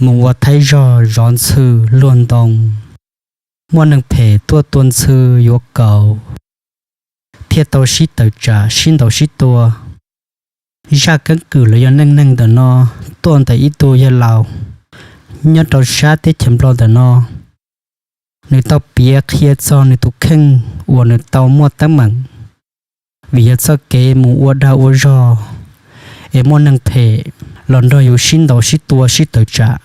Mus ua Thaib zog zov ntxhw luag ntoo, muaj neeg phem tuaj tua ntxhw yuav kaus, thiaj tau sib tawm tsam sib ntaus sib tua. Zaj keeb kwm los yog neej neeg ntawm no tuaj ntawm ib tug yawg laus nyob rau sab teb chaws Nplog ntawm no. Nws tau piav qhia txog nws tus kheej uas nws tau muaj teeb meem vim yog txoj kev mus ua dag ua zog es muaj neeg phem los nrog yus sib ntaus sib tua sib tawm tsam.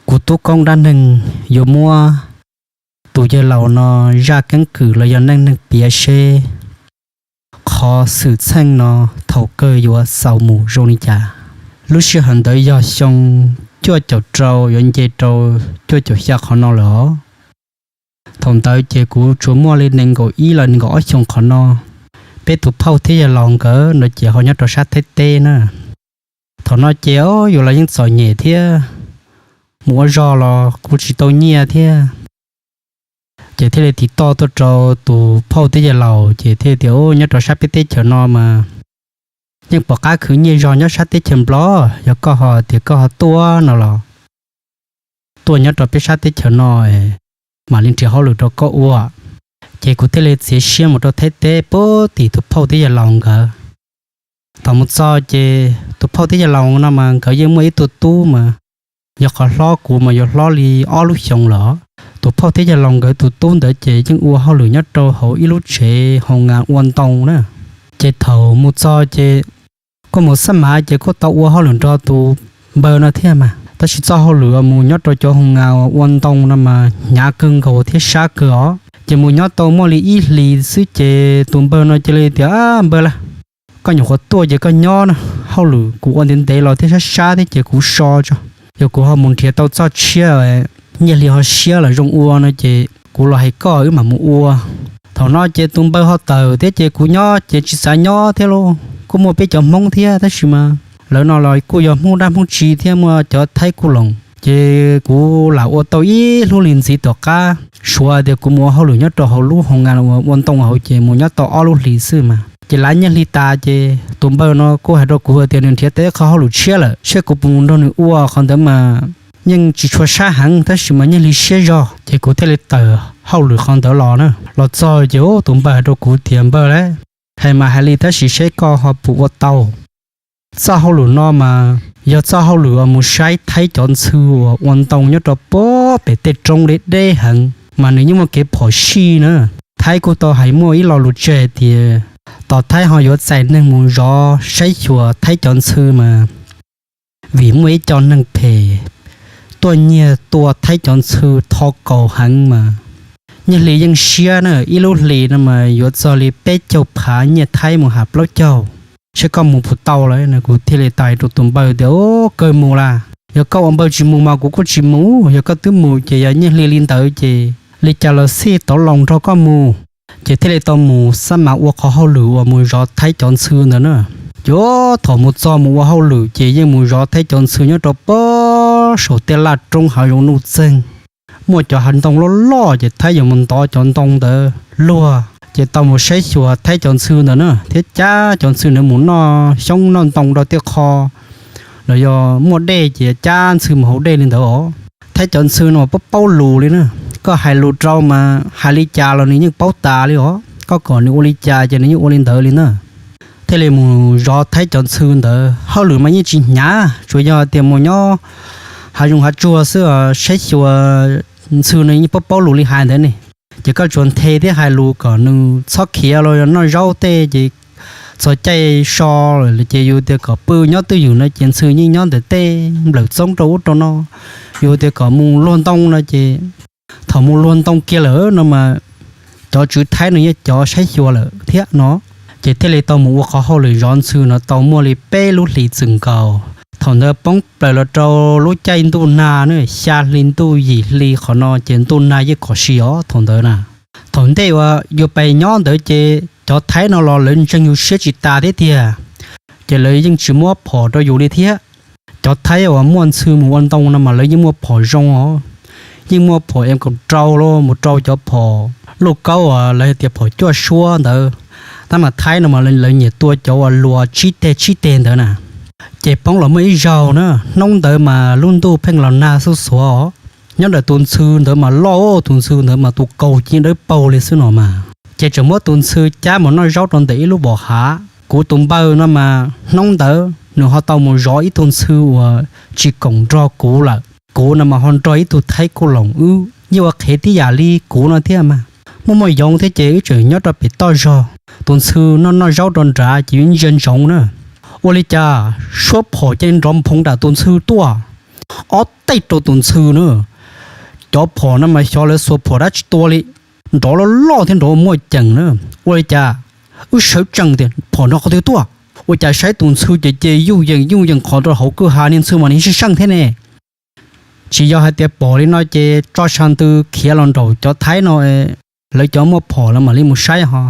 Kuv tub koob dab neeg yuav muab tus yawg laus no zaj keeb kwm los yog neej neeg piav seb qhov xwm txheej no thaum kawg yuav xaus mus zoo li cas. Lub sij hawm ntawd yog xyoo cuaj caum rau yuav nce rau cuaj caum xya qhov no lawm os. Thaum ntawd ces kuv tsuas muaj li nees nkaum ib los nees nkaum ob xyoos qhov no. Peb tus phauj thiab yawg laus nkawd no ces ho nyob rau sab Thaib teb na. Thaum no ces yus los yeej txom nyem thiab, mus ua zog los kuj tsis tau nyiaj thiab. Ces thiaj li tiv toj tuaj rau tus phauj thiab yawg laus ces thiaj tias, Nyob rau sab peb teb chaws no mas yeej pom qab khwv nyiaj zog nyob sab teb chaws Nplog, yog koj ho tias koj ho tuaj no los tuaj nyob rau peb sab teb chaws no mam li nrhiav hauj lwm rau koj ua. Ces kuv thiaj li txiav siab mus rau Thaib teb pub tim tus phauj thiab yawg laus nkawd. Thaum mus txog ces tus phauj thiab yawg laus no mas nkawd yeej muaj ib tug tub mas yog qhov hlob kuv mas yuav hlob li ob lub xyoos lawm. Tus phauj thiab yawg laus nkawd tus tub ntawd ces yeej ua hauj lwm nyob rau hauv ib lub tsev hoo ngas ua ntoo na. Ces thaum mus txog ces kuj mus xab mav ces kuj tau ua hauj lwm nrog tus npawg no thiab mas, tab sis txoj hauj lwm uas mus nyob rau cov hoo ngas ua ntoo no mas hnyav kawg nkaus thiab sab kawg os. Ces mus nyob tau muaj li ib hlis xwb ces tus npawg no cia li tias, Npawg las, koj nyuam qhuav tuaj ces koj nyob na, hauj lwm kuv ua ntev ntev los thiab sab sab thiab ces kuv so tso. Yog kuv ho mus nrhiav tau txoj tshiab, nyiaj hli ho siab los zoo ua no ces kuv los hais koj wb mam mus ua. Thaum no ces tus npawg ho tawm thiab ces kuv nyob ces tsis xav nyob thiab lauj. Kuj muaj peb cov Hmoob thiab tab sis mas lawv no los kuj yog Hmoob dab Hmoob tsi thiab muaj cov Thaib kuj loos. Ces kuv lam ua tau ib hlub li ntxiv tom qab suav tias kuv mus ua hauj lwm nyob rau hauv lub hoo ngas ua ntoo hauv ces mus nyob tau ob lub hlis xwb mas ces lav nyiaj hli tas ces tus npawg no kuj hais rau kuv tias nws nrhiav tau ib qho hauj lwm tshiab lawm seb kuv puas mus nrog nws ua. Qhov ntawd mas yeej tsis tshua sab heev tab sis mas nyiaj hli siab zog ces kuv thiaj li tawm hauj lwm qhov ntawd los na. Los txog ces tus npawg hais rau kuv tias, Npawg las, hais mas hais li tab sis seb koj ho puas ua tau. Txoj hauj lwm no mas yog txoj hauj lwm uas mus saib Thaib cov ntxhw uas ua ntoo nyob rau pem tej roob deb deb heev mas nws yeej muaj kev phom sij na. Thaib kuj tau hais muaj ib lo lus tseg tias tos Thaib ho yuav txais neeg mus zov saib xyuas Thaib cov ntxhw mas vim muaj ib co neeg phem tuaj nyiag tua Thaib cov ntxhw tho kaus heev mas nyiaj hli yeej siab na, ib lub hlis no mas yuav txog li peb caug phav nyiaj Thaib mus has plaub caug. Seb koj mus puas tau lawm no. Kuv thiaj li tau hais rau tus npawg tias, Kawg mus las, yog koj ua npawg tsis mus mas kuv kuj tsis mus, yog koj twb mus ces yog nyiaj hli li ntawd ces li cas los xij tau los nrog koj mus. Ces thiaj li tau mus xab mav ua qhov hauj lwm uas mus zov Thaib cov ntxhw ntawd na. Ces thaum mus txog mus ua hauj lwm ces yeej mus zov Thaib cov ntxhw nyob rau pem saum tej laj roob hav zoov nuj txeeg. Muaj cov hav ntoo loj loj ces Thaib yuav mus ntov cov ntoo ntawd luag ces tau mus saib xyuas Thaib cov ntxhw ntawd na thiab cab cov ntxhw ntawd mus noj xyoob noj ntoo rau tej qho los yog muaj dej ces cab ntxhw mus haus dej li ntawd os. Thaib cov ntxhw no mas paub paub lus li na, koj hais lus rau mas hais li cas los nws yeej paub tas li os, koj kom nws ua li cas ces nws yeej ua li ntawd li na. Thiaj li mus zov Thaib cov ntxhw ntawd, hauj lwm mas yeej tsis hnyav, tsuas yog tias mus nyob hav zoov hav tsuag xwb, saib xyuas ntxhw no yeej paub paub lus li hais ntawd ne. Ces koj tsuas nthe thiab hais lus kom nws txhob khiav los yog noj zaub tej ces txog caij so lawm ces yus tias kom pw nyob twj ywm no ces ntxhw yeej nyob ntawm tej nplawm txoob rau ub rau no. Yus tias kom mus luag ntoo no ces thaum mus luag ntoo kiag lawm no mas cov tswv Thaib no yeej cov saib xyuas lawm thiab no. Ces thiaj li tau mus ua qhov hauj lwm zov ntxhw no tau muaj li peb lub hlis txwm nkaus. Thaum ntawd poob plaws los rau lub caij ntuj nag na, xya hli ntuj yim hli qhov no ces ntuj nag yeej khov si os thaum ntawd na. Thaum ntej uas yus pais nyob ntawd ces cov Thaib no los lawv ntseeg yus siab tsis tas thiab tiag, ces lawv yeej tsis muab phom rau yus li thiab. Cov Thaib uas muaj ntxhw mus ua ntoo no mas lawv yeej muaj phom zoo os, yeej muaj phom M kaum rau los mus rau cov phom luj kaub uas lawv tias phom cuaj suab ntawd. Tab mas Thaib no mas lawv nyiam tua cov uas luas tsib teg tsib teg ntawd na. Ces poob los muaj ib zaug na, hnub ntawd mas lub ntuj pheej los nag xuj xuav, nyob ntawm tus ntxhw ntawd mas loj, tus ntxhw ntawd mas tus kaus ci dawb paug li xwb no mas. Ces tseem muab tus ntxhw cab mus noj zaub rau ntawm ib lub vos hav. Kuv tus npawg no mas hnub ntawd nws ho tau mus zov ib tug ntxhw uas tsis koom nrog kuv lawm. Kuv no mas ho nrog ib tug thaib kuj loos wb, yeej ua qhev tib yam li kuv no thiab mas. Muaj muaj yoov thiab ces wb tseem nyob rau pem toj zog. Tus ntxhw noj noj zaub rau nrad ces wb ntsia ntsoov na. Ua li cas suab phom cia li nrov nphoo nram tus ntxhw tuaj, ob teg rau tus ntxhw na. Cov phom no mas xyov lawv xuas phom dab tsi tua li, nrov loj loj thiab nrov muaj ceem na. Ua li cas wb sawv tsees tias phom nrov qhov twg tuaj, ua cas saib tus ntxhw ces ces yuj yees yuj yees qhov rau hauv kwj ha, niag ntxhw mas niag sij seej thiab ne. Tsis yog hais tias pom li no ces tso sas ntws khiav los nraum cov thaib no, lawv cov muaj phom lawv mam li mus saib ho.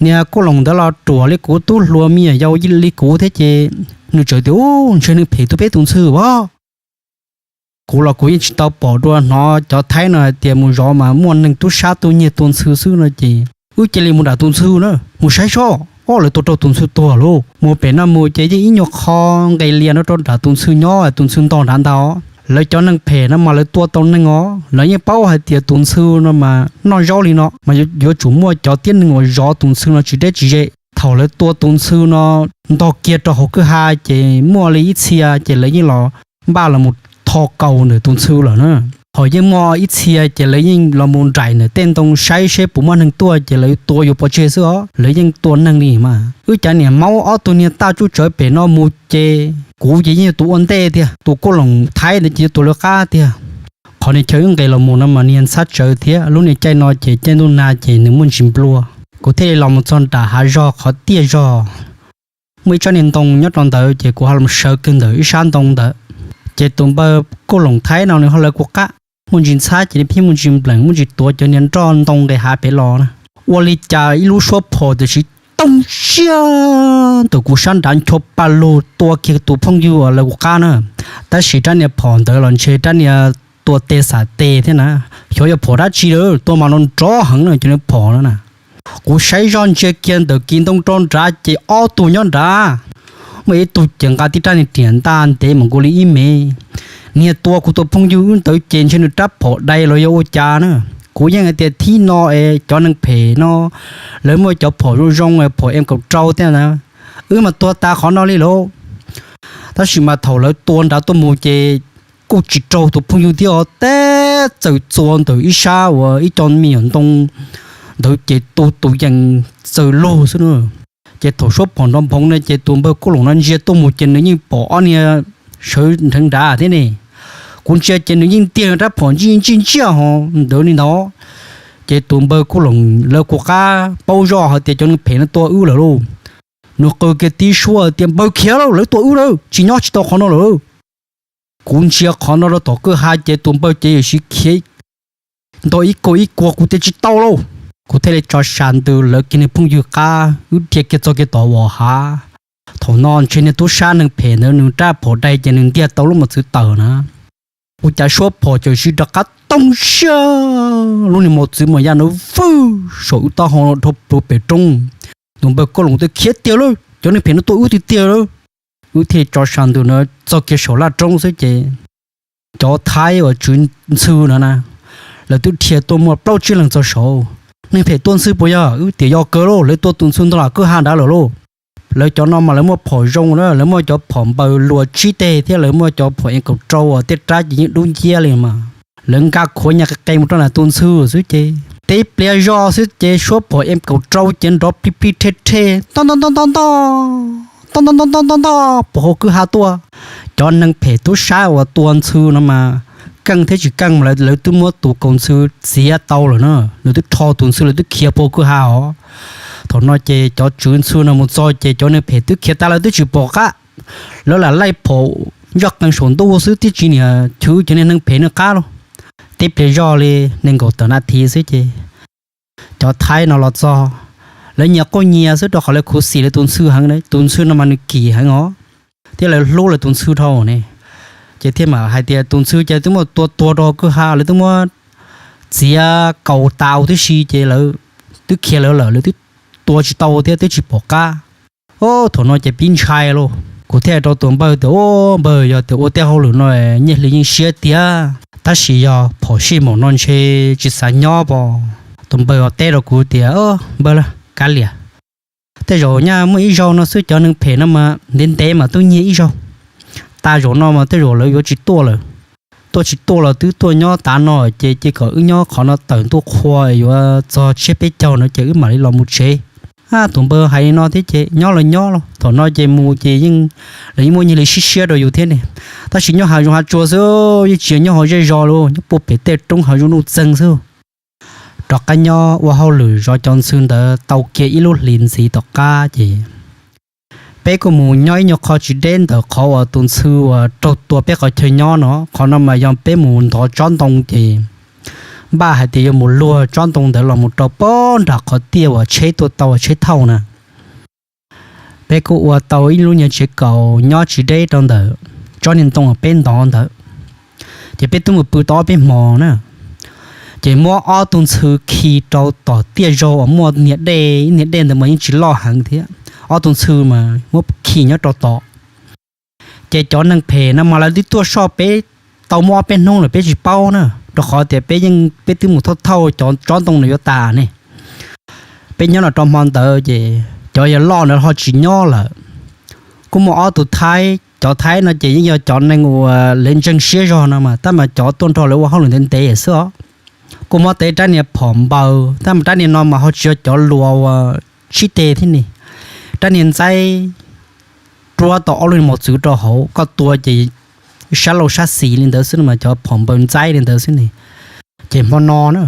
Niag kuj loos ntawd los ruam li kuv tub hluas me nyuam yaus li kuv thiab ces nws txawm tias, Ub, ntshe neeg phem tua peb tus ntxhw as. Kuv los kuv yeej tsis tau pom dua, hnov cov thaib no hais tias mus zov mas muaj neeg tub sab tuaj nyiag tua ntxhw xwb no ces wb cia li mus nram tus ntxhw na, mus saib seb ob lawv tua rau tus ntxhw tuag lauj. Mus pem no mus ces yeej ib nyuag qho nqes lias no rau nram tus ntxhw nyob, tus ntxhw ntog nrad ntag. Lawv cov neeg phem no mas lawv tua tau neeg os, lawv yeej paub hais tias tus ntxhw no mas noj zaub li no mas yuav tsum muaj cov tib neeg uas zov tus ntxhw no tsis deb tsis ze. Thaum lawv tua tus ntxhw no ntog kiag rau hauv kwj ha ces muaj li ib txhia ces lawv yeej los npaj los mus tho kaus ntawm tus ntxhw lawm na. Thaum yeej muaj ib txhia ces lawv yeej los mus nraim ntawm tej ntoo saib seb puas muaj neeg tuaj ces lawv tua yuav pov tseg xwb os, lawv yeej tua neeg li mas. Wb cav niam maub ob tug niag taj tsuj tsawv pem no mus ces kuv ces yeej yog tus ua ntej tiag, tus kuj loos thaib ntawd ces yog tus lawv qab tiag. Qhov niag chaw wb nqes los mus no mas niag ntxhab tsawv thiab, lub niag caij no ces caij ntuj nag ces nws muaj ntsis nplua. Kuv thiaj li los mus txog nram hav zog qhov tiaj zog, muaj ib tsob niag ntoo nyob rau ntawd ces kuv ho los sawv kiag ntawm ib sab ntoo ntawd. Ces tus npawg kuj loos thaib no nws ho lawv kuv qab, muaj ntsis ntxhab ces nws pheej muaj ntsis npleem muaj ntsis tuav cov niag nroj ntoo nqes hav pem los na. Ua li cas ib lub suab phom tiam sis tooj siab ntawm kuv sab nrad ncho pa lug tua kiag tus phooj ywg uas lawv kuv qab na. Tab sis rab niag phom ntawd los ntshe rab niag tua tes xam tes thiab na, xyov yog phom dab tsi lawm, tua mas no nrov heev na cov niag phom no na. Kuv saib zoj ntsia kiag ntawm kis ntoo rau nrad ces ob tug nyob nrad, muaj ib tug ces nqa tib rab niag riam ntaj ntev mas nkaus li ib mev. Niag tua kuv tus phooj ywg wb ntawd ces ntshe nws rab phom dai los yog ua cas na. Kuv yeej hais tias thib no es cov neeg phem no lawv muaj cov phom zoo zoo, phom M kaum rau thiab na, wb mas tuag tas qhov no li lauj. Tab sis mas thaum lawv tua nrad tuaj mus ces kuj tsis raug tus phooj ywg thiab os, teb txawm txua ntawm ib sab uas ib co me nyuam ntoo ntawd ces tu tus yees txawm lug xwb na. Ces thaum suab phom nrov nphoov no ces tus npawg kuj loos no ntsia tuaj mus ces nws yeej pom ob niag sawv nrheev nrad thiab ne. Kuv ntsia ces nws yeej ntiag rab phom ntsij ntsij ntsiaj ho ntawd li ntawd. Ces tus npawg kuj loos lawv kuv qab paub zoj hais tias cov neeg phem no tua wb lawm lauj. Nws qw kiag tib suab tias, Npawg, khiav lauj, lawv tua wb lawm, tsis nyob tsis tau qhov no lawm. Kuv ntsia qhov no rau tom kwj ha ces tus npawg ces yuam siv khiav nto ib kaug ib kuag kuv tias tsis tau lauj. Kuv thiaj li tso sas ntws lawv kiag niag phooj ywg qab, wb dhia kiag txog kiag tom vos hav. Thaum no ntshe niag tub sab neeg phem ntawd nws rab phom dai ces nws ntiag tau lub mos txwv tawm na. Ua cas suab phom txawm siv rov qab tooj siab, lub niag mos txwv mas ya nrov vwj saum wb taub hau dhau plaws pem roob. Tus npawg kuj loos tias, Khiav tiag lauj, cov neeg phem no tua wb tiag tiag lauj. Wb thiaj tso sas ntws na txog kiag saum laj roob xwb ces cov thaib uas tswv ntxhw no na, lawv twb dhia tuaj muaj plaub tsib leeg txog saud. Neeg phem tua ntxhw puas yog? Wb tias yog kawg lauj, lawv tua tus ntxhw ntog lam kwj ha nrad lawm lauj. Lawv cov no mas lawv muaj phom zoo na, lawv muaj cov phom npaws luas tsib teg thiab lawv muaj cov phom M kaum rau uas tej rab ces yeej dub nciab li mas. Lawv nkag khuav nyas qe qe mus rau nram tus ntxhw xwb ces teb pliav zog xwb ces suab phom M kaum rau ces nrov plig plig rhe rhe, ntoj ntoj ntoj ntoj ntoj, ntoj ntoj ntoj ntoj ntoj ntoj puag hauv kwj ha tuaj. Cov neeg phem tub sab uas tua ntxhw no mas keej thiab tsis keej mas lawv twb muab tus kaus ntxhw txiav tau lawm na, lawv twb rho tus ntxhw lawv twb khiav puag kwj ha os. Thaum no ces cov tswv ntxhw no mus txog ces cov neeg phem twb khiav tas lawv twb tsis pom qab. Lawv lam laij phom ntsaj qees saum ntuj xwb twb tsis niam chwv cov niag neeg phem no qab lauj. Teb pliav zog li nees nkaum tawm nas this xwb ces cov thaib no los txog, lawv nyias quaj nyias xwb rau qhov lawv khuv xim lawv tus ntxhw heev, tus ntxhw no mas nws kim heev os, thiab lawv hlub lawv tus ntxhw dhau ne. Ces thiaj mam hais tias tus ntxhw ces twb muab tua tuag rau kwj ha, lawv twb muab txiav kaus tas huv tib si ces lawv twb khiav lawv lawm, lawv twb tua tsis tau thiab twb tsis pom qab. Thaum no ces pib ntshai lauj. Kuv thiaj rau tus npawg tias, Ua npawg, yog tias ua tej hauj lwm no nyiaj hli yeej siab tiag, tab sis yog phom sij maum no ntshe tsis xav nyob pov. Tus npawg teb rau kuv tias, Npawg, kav liam, tej zaum nyaj muaj ib zaug no xwb, cov neeg phem no mas ntev ntev mas twb nyiag ib zaug. Tag zaum no mas tej zaum lawv yuav tsis tuaj lawm. Tuaj tsis tuaj los twb tuaj nyob tav no ces cia kom wb nyob qhov no tawm ntuj qhua yuav txog tsiab peb caug no ces wb mam li los mus tsev. Tus npawg hais li no thiab ces nyob los nyob los thaum no ces mus ces yeej, lawv yeej muaj nyiaj hli siab siab rau yus thiab ne. Tab sis nyob hav zoov hav tsuag xwb, yeej tsis yog nyob hauv zej zos li, nyob puag pem tej roob hav zoov nuj txeeg xwb. Rov qab nyob ua hauj lwm zov cov ntxhw ntawd tau kiag ib lub hlis ntxiv tom qab ces peb kuj mus nyob ib nyuag qho tsis deb ntawm qhov uas tus ntxhw uas raug tua peb qhov chaw nyob no. Qhov no mas yog peb mus ntov tsob ntoo ces npaj hais tias yuav mus luag tsob ntoo ntawd los mus rau pem nram qhov tiaj uas tsheb tuaj tau, tsheb thauj na. Peb kuj ua tau ib lub nyuag tsev kaum nyob tsis deb rau ntawm tsob niag ntoo uas peb ntov ntawd. Ces peb twb mus pw tau ob peb hmo na, ces muab ob tug ntxhw khi rau tom tiaj zaug uas muaj niag dej, ib niag dej ntawd mas yeej tsis loj heev thiab, ob tug ntxhw mas muab khi nyob rau tod. Ces cov neeg phem no mas lawv twb tuaj soj peb tau muaj ob peb hnub lawm peb tsis paub na, rau qhov tias peb yeej, peb twb mus thauj thauj cov tsob ntoo no yuav tas ne. Peb nyob no rau hmo ntawd ces cov yawg loj ntawd ho tsis nyob lawm. Kuj muaj ob tug Thaib, cov Thaib no ces yeej yog cov neeg uas lawv ntseeg siab zog no mas, tab mas cov tuaj nrog lawv ua hauj lwm ntev ntev xwb os. Kuj muab tau rab niag phom npaws, tab mas rab niag no mas ho tsis yog cov luas uas tsib teg thiab ne. Rab niag ntxaib ruab tau ob lub mos txwv rau hauv, koj tua ces sab laug sab xis li ntawd xwb no mas cov phom npaws ntxaib li ntawd xwb ne. Ces hmo no na,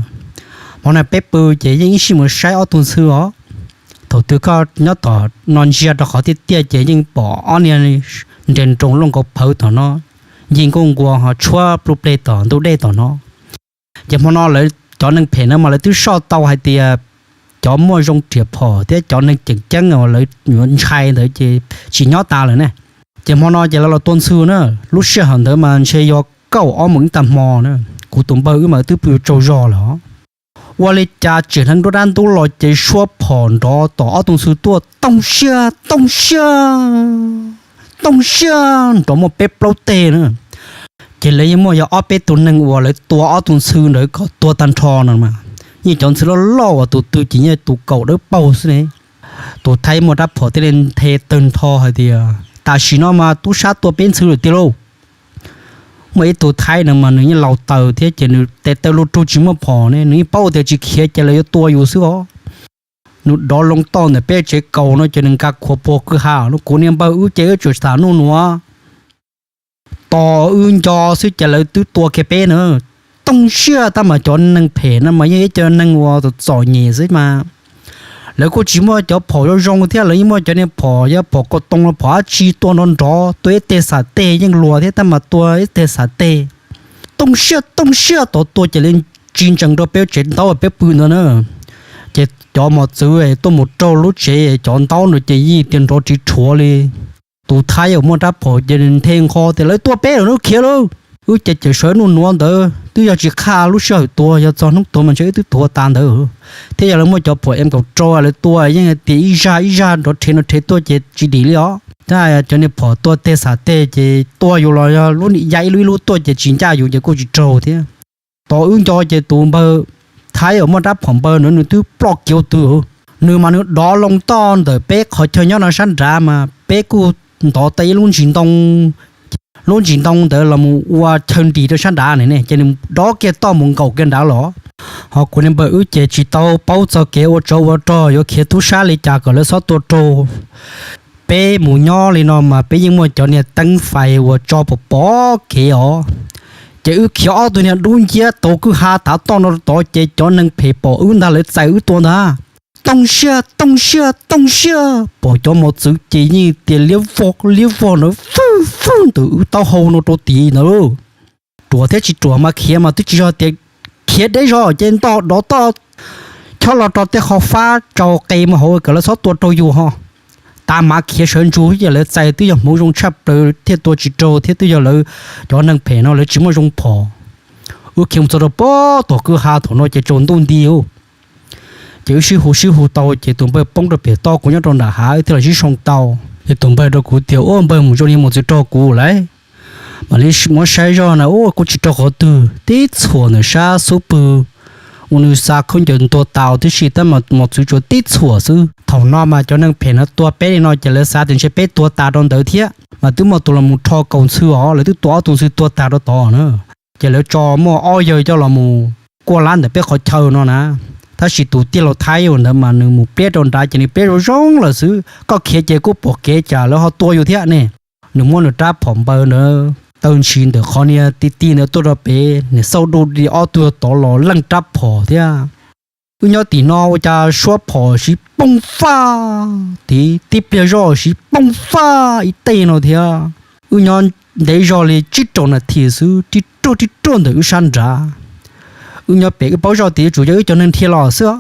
hmo no peb pw ces yeej ib sij mus saib ob tug ntxhw os. Thaum twg koj nyob tom no ntsia rau qhov tiaj tiaj ces yeej pom ob niag nres nroos luaj nkaus phawv tom no, ncig nkuaj nkuas ho tshuab pluj pleg tom ntug dej tom no. Ces hmo no lawv cov neeg phem no mas lawv twb soj tau hais tias cov muaj zoo riam phom thiab cov neeg ceem ceeb uas lawv yuav ntshai ntawd ces tsis nyob tas lawm ne. Ces hmo no ces lawv los tua ntxhw na, lub sij hawm ntawd mas ntshe yog kaum ob moos ib tag hmo na. Kuv tus npawg wb mas twb pw tsaug zog lawm os. Ua li cas tsim dheev nruab dab ntub los ces suab phom nrov tom ob tug ntxhw tuaj, tooj siab, tooj siab, tooj siab, nrov muaj peb plaub teg na. Ces lawv yeej muaj yog ob peb tug neeg uas lawv tua ob tug ntxhw ntawd kom tuag tag nrho no mas, yeej cov ntxhw loj loj uas tus twg ces yeej tus kaum dawb paug xwb ne. Tus Thaib muaj rab phom thiaj li nthe tawg nrho hais tias, Tam sim no mas tub sab tua peb ntxhw lawm tiag lauj. Muaj ib tug Thaib no mas nws yeej laus taws thiab ces nws tes taw luj rug tsis muaj phom ne, nws yeej paub tias tsis khiav ces lawv yuav tua yus xwb os. Nws dov loo toj ntawm peb tsev kaus no ces nws nkag khuav puag kwj ha no, kuv niag npawg wb ces wb tsuas tham nuj nuav, tos wb nco xwb ces lawv twb tua kiag peb na. Tooj siab, tab mas cov neeg phem no mas yeej ib co neeg uas txom nyem xwb mas. Lawv kuj tsis muaj cov phom zoo zoo thiab, lawv yeej muaj cov niag phom, yog phom kaus toos los phom dab tsi tua nrov nrov, tua ib teg xam teg yeej luag thiab, tab mas tua ib teg xam teg. Tooj siab, tooj siab, tod tua ces li tsis ntsees rau peb tsev ntaub peb pw ntawd na. Ces cov mos txwv tuaj mus raug lub tsev cov ntaub no ces yeej tias nrov ris rhuav li. Tus Thaib uas muaj rab phom ces nthe nqho tias, Lawv tua peb lawm, lawv khiav lawm. Wb ces tseem sawv nuj nuav ntawd, twb yog tsis qha lub sij hawm tuag, yog txog hnub tuag mas ntshe wb twb tuag tas ntawd thiab. Yog lawv muaj cov phom M kaum rau lawv tua yeej tias ib zaj ib zaj nrov rhe nrov rhe tuaj ces tsis dim li os. Tab cov niag phom tua teg xam teg ces tua yus los yog lub ya ib lub ib lub tuaj ces tsis ncaj yus ces kuj tsis raug thiab. Tod wb nco ces tus npawg Thaib uas muaj rab phom npaws ntawd nws twb ploj kiag tw. Nws mas nws dov loo toj ntawm peb qhov chaw nyob no sab nrad mas peb kuj ntov tau ib lub ntsis ntoo, lub ntsis ntoo ntawd los mus ua chaw nris rau sab nrad ne, ces nws dov kiag toj mus nkaum kiag nrad los. Ho kuv niag npawg wb ces tsis tau paub txog kev ua tsov ua rog yuav khiav tub sab li cas kom lawv txhob tua raug. Peb mus nyob li no mas peb yeej muaj cov niag teeb fais uas tso pom pom kev os. Ces wb khiav ob tug niag dub nciab tau kwj ha tav toj no tod ces cov neeg phem pom wb ntag lawv txais wb tua ntag. Tooj siab, tooj siab, tooj siab, pom cov mos txwv ces yeej tias liab vog liab vog ntawd fwj fwj ntawm wb taub hau no rau tid ntawd. Ruam thiab tsis ruam mas khiav mas twb tsis yog tias khiav deb zog ces ntog dov toj chob los rau tej qhov fab tsau qe mus hauv kom lawv txhob tua raug yus ho. Tav mas khiav sawv ntsug ces lawv txais twb yog hmoov zoo tshaj plaws thiaj tua tsis raug thiab twb yog lawv cov neeg phem no lawv tsis muaj zoo phom. Wb khiav mus txog rau pem tom kwj ha thaum no ces tsaus ntuj nti. Ces wb sib hu sib hu tau ces tus npawg poob rau pem toj, kuv nyob rau nram hav wb thiaj los sib soo tau. Ces tus npawg rau kuv tias, Ua npawg, mus zoo li mos txwv raug kuv lawm. Mam li muab saib zoj na, ua kuj tsis raug qhov twg, tib txhuam ntawm sab xub pwg uas nws xa khaub ncaws ntuag tas tib si, tab mas mos txwv tsuas tib txhuam xwb. Thaum no mas cov neeg phem no tua peb li no ces lawv xav tias ntshe peb tuag tas rau ntawd thiab, mas twb muaj tus los mus rho kaus ntxhw os, lawv twb tua ob tug ntxhw tuag tas rau tod na. Ces lawv tso muaj ob yawg coj los mus kuaj lab ntawm peb qhov chaw no na. Tab sis tus tij laug Thaib ntawd mas nws mus pliab rau nrad ces nws pliab zoo zoo lawm xwb, koj khiav ces kuj pom kev cas lawv ho tua yus thiab ne. Nws muab nws rab phom npaws ntawd taw ntshis ntawm qhov niag ti ti ntawd tuaj rau pem, nws xauj du di ob tug tod los leej rab phom thiab. Wb nyob tim no ua cas suab phom siv poob faj, tim tib pliag zoj siv poob faj ib teg no thiab. Wb nyob ntev zog li tsib rau nas this xwb, tib ruaj tib ruaj ntawm wb sab nrad. Wb nyob pem wb paub zoj tias yuav tsum yog wb cov neeg dhia los xwb.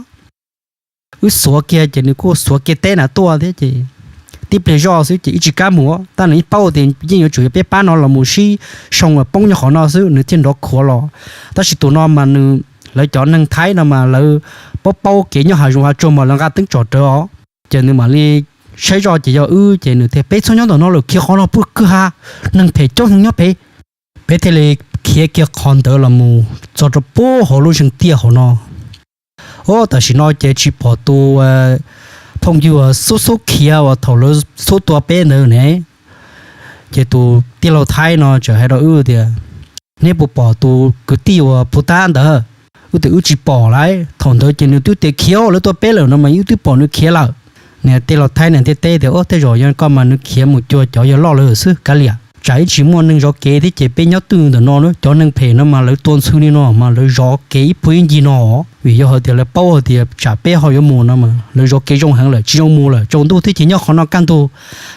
Wb xuav kiag ces nws kuj xuav kiag teb na tuaj thiab ces tib pliag zoj xwb ces wb tsis kam mus, tab nws yeej paub tias yeej yuav tsum yog peb pab no los mus sib soo poob nyob qhov no xwb nws thiaj nrov khuav los. Tab sis tus no mas nws, lawv cov neeg Thaib no mas lawv paub paub kev nyob hav zoov hav tsuag mas lawv nqa teeb tsom rawv os. Ces nws mam li saib zoj ces yog wb ces nws tias, Peb txhob nyob ntawm no lawm, khiav qhov no puag kwj ha, neeg phem coob heev nyob pem. Peb thiaj li khiav kiag qhov ntawd los mus txog rau puag hauv lub zeeg tiaj hauv no. Ua tam sim no ces tsis pom tus phooj ywg xub xub khiav uas thaum lawv xub tua peb ntawd ne. Ces tus tij laug Thaib no txawm hais rau wb tias, Neb puas pom tus kwv tij uas puv tab ntawd? Wb tias, Wb tsis pom lawm. Thaum ntawd ces nws twb tias khiav lawv tua peb lawm no mas wb twb pom nws khiav lawm. Niag tij laug Thaib nws thiaj teb tias, Ua tej zaum yog koj mas nws khiav mus cuag cov yawg loj lawm xwb kav liam, tsam ib tsis muaj neeg zov kev thiab ces peb nyob twj ntawm no na, cov neeg phem no mas lawv tua ntxhw li no mas lawv zov kev ib puag ib ncig no, vim yog hais tias lawv paub hais tias tsam peb ho yuav mus no mas lawv zov kev zoo heev lawm, tsis zoo mus lawm, tsaus ntuj thiab ces nyob qhov no kaj ntug,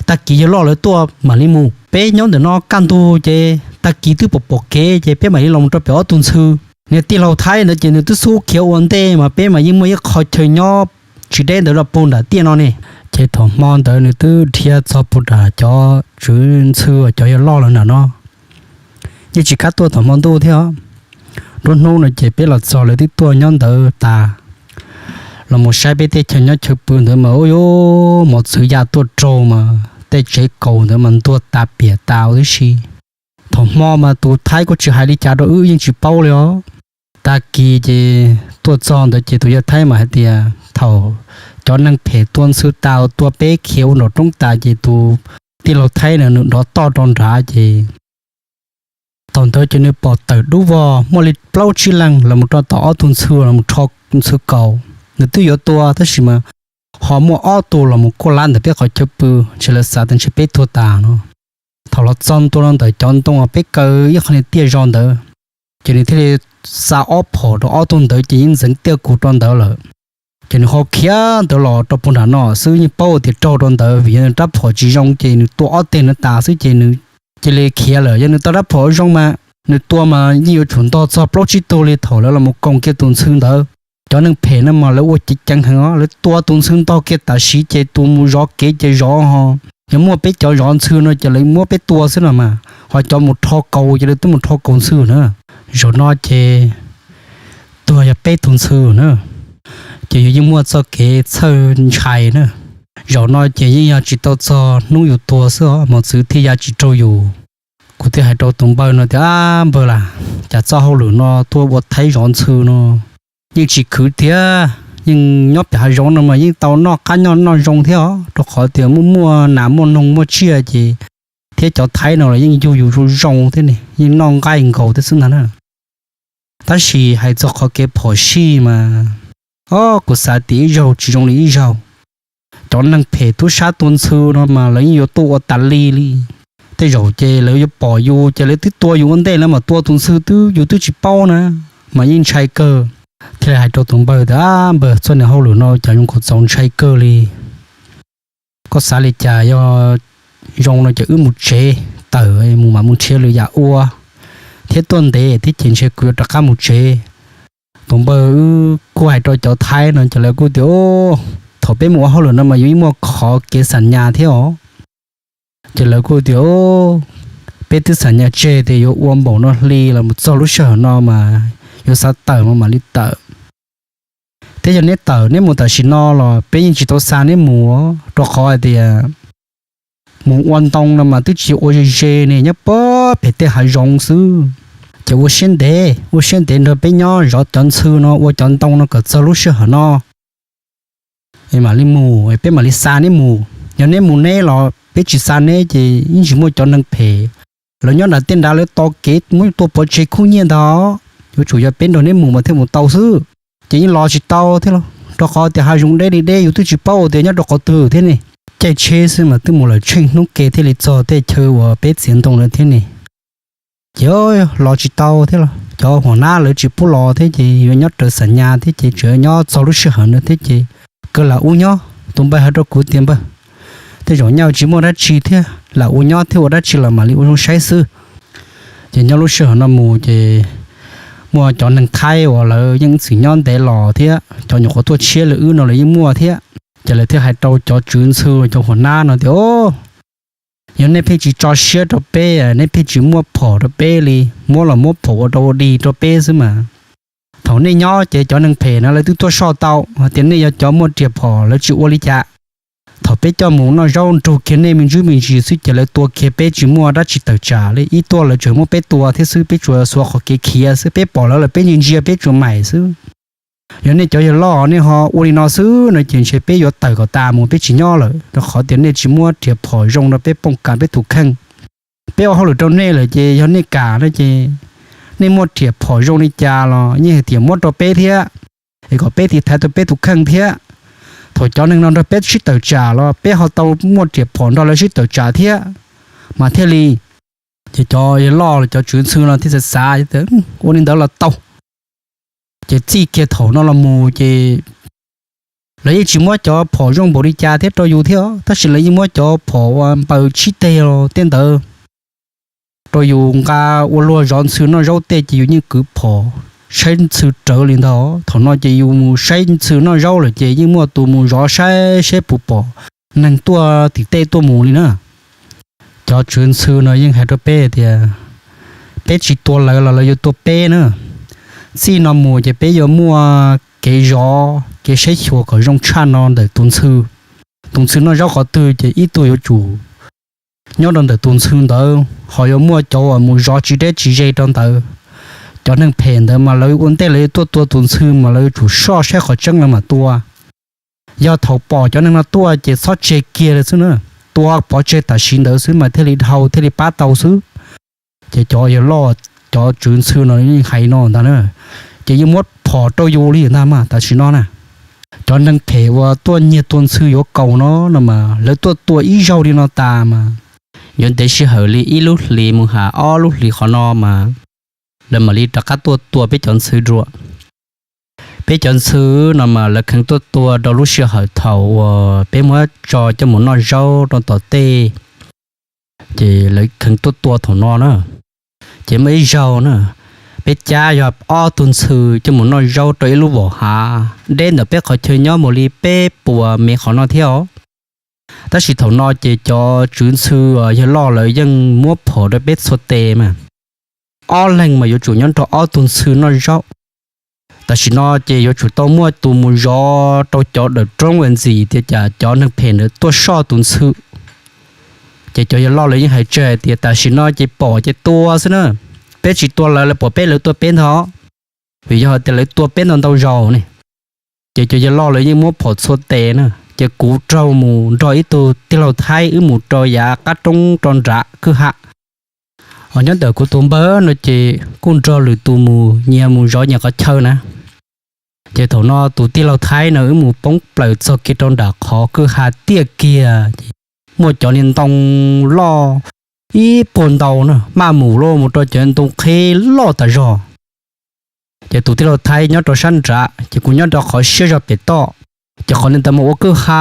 tag kis yawg loj lawv tuaj mam li mus. Peb nyob ntawm no kaj ntug ces tag kis twb pom pom kev ces peb mam li los rau pem ob tug ntxhw. Niag tij laug Thaib ntawd ces nws twb xub khiav ua ntej mas peb mas yeej muaj ib qho chaw nyob tsis deb ntawd rau puag nram tiaj no ne. Ces thaum hmo ntawd nws twb dhia txog puag nram cov tswv ntxhw, cov yawg loj lawv nram no, yeej tsis kam tuaj thaum hmo ntuj thiab. Nruab hnub no ces peb los txog lawv twb tuaj nyob ntawd tas, los mus saib peb tej chaw nyob chaw pw ntawd mas ua yuav mos txwv ya tuaj raug mas tej tsev kaus ntawd mas ntuag tas piam tas huv tib si. Thaum hmo mas tus Thaib kuj tsis hais li cas rau wb yeej tsis paub li os. Tag kis ces tuaj txog ntawd ces tus yawg Thaib mas hais tias thaum cov neeg phem tua ntxhw tas tua peb khiav ua nraum roob tas ces tus tij laug Thaib na nws dov toj rau nrad ces thaum ntawd ces nws pom tawm dub vog muaj li plaub tsib leeg los mus rau tom ob tug ntxhw los mus rho ntxhw kaus. Nws twb yuav tua tab sis mas ho muaj ob tug los mus kuaj lab ntawm peb qhov chaw pw, ntshe lawv xav tias ntshe peb tuag tas no. Thaum los txog ntua rau ntawm cov ntoo peb kaw ib qho niag tiaj zog ntawd, ces nws thiaj li xa ob phom rau ob tug ntawd ces yeej ntxeev tiaj kuv rau ntawd lawm. Ces nws ho khiav ntawd los rau puag nram no xwb, yeej paub tias raug rau ntawd vim yog nws rab phom tsis zoo ces nws tua ob teg nws tas xwb ces nws cia li khiav lawm. Yog nws tau rab phom zoo mas nws tua mas yeej yuav tsum ntog txog plaub tsib tug li thaum lawv los mus koom kiag tus ntxhw ntawd. Cov neeg phem no mas lawv ua ceev ceev heev os, lawv tua tus ntxhw ntog kiag tam sim ces tus mus zov kev ces zov ho, yog muaj peb cov zov ntxhw no ces lawv muab peb tua xwb no mas, ho cov mus rho kaus ces lawv twb mus rho kaus ntxhw na. Zaum no ces tuag yog peb tus ntxhw na, ces yus yeej muaj txoj kev txhawj ntshai na. Zaum no ces yeej yog tsis tau txog hnub yus tuag xwb os, mos txwv thiaj ya tsis raug yus. Kuv thiaj hais rau tus npawg no tias, Ab npawg las, cas txoj hauj lwm no tuaj ua thaib zov ntxhw no yeej tsis khwv thiab. Yeej nyob pem hav zoov no mas yeej tau noj qab nyob noj zoo thiab os, rau qhov tias muaj muaj nas muaj noog muaj tsiaj ces, thiab cov thaib no los yeej yug yus zoo zoo thiab ne, yeej noj nqaij nkaus thiab xwb ntag na. Tab sis hais txog qhov kev phom sij mas, o, kuv xav tias ib zaug tsis zoo li ib zaug. Cov neeg phem tub sab tua ntxhw no mas lawv yeej yuav tuaj ua tas li li. Tej zaum ces lawv yuav pom yus ces lawv twb tua yus ua ntej, lawv mam tua tus ntxhw twb yus twb tsis paub na, mas yeej ntshai kawg. Thiaj li hais rau tus npawg tias, Ab npawg, txoj niag hauj lwm no cas zoo nkaus txaus ntshai kawg li. Koj xav li cas, yog zoo no ces wb mus tsev tawm mus mam mus nrhiav lwm yam ua, thiab tuaj ntev thiab ces ntshe kuv yuav rov qab mus tsev. Tus npawg wb kuj hais rau cov thaib no ces lawv kuj tias, Thaum peb mus ua hauj lwm no mas yus yeej muaj qhov kev xam nyas thiab os. Ces lawv kuj tias, Peb twb xam nyas tseg tias yuav ua npaum no hli los mus txog lub sij hawm no mas yuav xav tawm mas mam li tawm. Thiab yog neb tawm neb mus tam sim no los peb yeej tsis tau xa neb mus, rau qhov hais tias mus ua ntoo no mas twb tsis ua ze ze ne, nyob puag pem tej hav zoov xwb. Ces ua siab ntev ua siab ntev nrog peb nyob zov cov ntxhw no ua cov ntoo no kom txog lub sij hawm no mam li mus, peb mam li xa neb mus. Yog neb mus neb los peb tsis xa neb ces yeej tsis muaj cov neeg phem. Lawv nyob nram tej nrad lawv tos kev muab tuaj pov tseg khub nyiaj ntag. Yuav tsum yog peb nrog neb mus mas thiaj mus tau xwb. Ces yeej los tsis tau thiab los, rau qhov tias hav zoov deb li deb yus twb tsis paub tias nyob rau qhov twg thiab ne. Caij tsheb xwb mas twb mus lawm tsheej hnub ke thiaj li txog tej chaw uas peb txiav ntoo lawm thiab ne. Ces los tsis tau thiab los cov huam nab lawv tsis pub los thiab ces yuav nyob raws xam nyas thiab ces tseem nyob txog lub sij hawm no thiab ces kawg lam ua nyob. Tus npawg hais rau kuv tias npawg, tej zaum nyaj tsis muaj dab tsi thiab, lam ua nyob thiab ua dab tsi los mam li ua zoo saib xwb. Ces nyob lub sij hawm no mus ces muaj cov neeg Thaib uas lawv yeej txwm nyob ntev los thiab cov nyuam qhuav tuaj tshiab li wb no lawv yeej muaj thiab. Ces lawv thiaj hais rau cov tswv ntxhw cov huam nab no tias, Yog nej pheej tsis tso siab rau peb, nej pheej tsis muab phom rau peb li, muab los muab phom ua rau ua dig rau peb xwb mas. Thaum nej nyob ces cov neeg phem no lawv twb tuaj soj tau hais tias nej yog cov muaj riam phom lawv tsis ua li cas. Thaum peb coj mus noj zaub nrug kiag nej me ntsis me ntsis xwb ces lawv tua kiag peb tsis muaj dab tsi tawm tsam li, ib tuaj lawv tseem muab peb tua thiab xwb, peb tsuas xuas qhov kev khiav xwb, peb pom lawv lawm peb ntsia ntsia peb tsuas maim xwb. Yog nej cov yawg loj nej ho ua li no xwb no ces ntshe peb yuav tawm kom tas mus peb tsis nyob lawm, rau qhov tias nej tsis muab riam phom zoo rau peb pooj kam peb tus kheej. Peb ua hauj lwm rau nej lawm ces yog nej kam no ces nej muaj riam phom zoo li cas los yeej hais tias muab rau peb thiab, es kom peb tiv thaiv tau peb tus kheej thiab. Thaum cov neeg no nrog peb sib tawm tsam los peb ho tau muaj riam phom nrog lawv sib tawm tsam thiab mas thiaj li. Ces cov yawg loj cov tswv ntxhw no thiaj xav xav tias ua li ntawd los tau. Ces txij kiag thaum no los mus ces lawv yeej tsis muab cov phom zoo npaum li cas thiab rau yus thiab, tab sis lawv yeej muab cov phom uas npaws tsib teg los tej ntawd rau yus nqa ua luag zov ntxhw noj zaub tej ces yus yeej kwv phom saib ntxhw rawv li ntag. Thaum no ces yus mus saib ntxhw noj zaub lawm ces yeej muaj tus mus zov saib seb puas pom neeg tuaj tim tej tuaj mus li na. Cov tswv ntxhw no yeej hais rau peb tias peb tsis tua lawv los lawv yuav tua peb na. Txij no mus ces peb yuav muaj kev zov kev saib xyuas kom zoo tshaj no ntawm tus ntxhw. Tus ntxhw noj zaub qhov twg ces ib tug yuav tsum nyob rau ntawm tus ntxhw ntawd, ho yuav muaj cov uas mus zov tsis deb tsis ze rau ntawd. Cov neeg phem ntawd mas lawv ua ntej lawv yuav tuaj tua tus ntxhw mas lawv yuav tsum soj saib qhov tseeb lawv mam tua. Yog thaum pom cov neeg no tuaj ces txhob tseg kiag li xwb na, tua pov tseg tam sim ntawd xwb mas thiaj li dhau thiaj li pab tau xwb. Ces cov yawg loj cov tswv ntxhw no yeej hais no ntag na, ces yeej muab phom rau yus li ntag mas tam sim no na. Cov neeg phem uas tuaj nyiag tua ntxhw yuav kaus no no mas lawv tuaj tua ib zaug li no tas mas yuav ntev sij hawm li ib lub hlis mus has ob lub hlis qhov no mas lawv mam li rov qab tuaj tua peb cov ntxhw dua. Peb cov ntxhw no mas lawv kheev tuaj tua rau lub sij hawm thaum uas peb muab tso coj mus noj zaub rau tom tej, ces lawv kheev tuaj tua thaum no na. Ces muaj ib zaug na, peb cab yog ob tug ntxhw coj mus noj zaub rau ib lub vaum hav deb ntawm peb qhov chaw nyob mus li peb puas mev qhov no thiab os. Tab sis thaum no ces cov tswv ntxhw yawg loj lawv yeej muab phom rau peb txhua tes mas ob leeg mas yuav tsum nyob nrog ob tug ntxhw noj zaub. Tam sim no ces yuav tsum tau muaj tus mus zov rau cov dawm roob uas ntxim tias cas cov neeg phem ntawd tuaj soj tus ntxhw. Ces cov yawg loj lawv yeej hais tseg hais tias tam sim no ces pom ces tua xwb na, peb tsis tua lawv lawv pom peb lawv tua peb ntag, vim yog tias lawv tua peb ntau ntau zaus ne. Ces cov yawg loj lawv yeej muab phom txhua tes na, ces kuv raug mus nrog ib tug tij laug Thaib wb mus rau yav qab roob rau nram kwj ha. Ho nyob ntawm kuv tus npawg no ces kuj nrog lwm tus mus nyias mus zov nyias qhov chaw na. Ces thaum no tus tij laug Thaib no wb mus poob plaws txog kiag rau nram qhov kwj ha tiaj kiag, muaj cov niag ntoo loj ib puag ntau na, maj mus loj mus rau cov ntoo qheb loj tas zog. Ces tus tij laug Thaib nyob rau sab nrad, ces kuv nyob rau qhov siab zog pem toj. Ces qhov niag ntawd mas ua kwj ha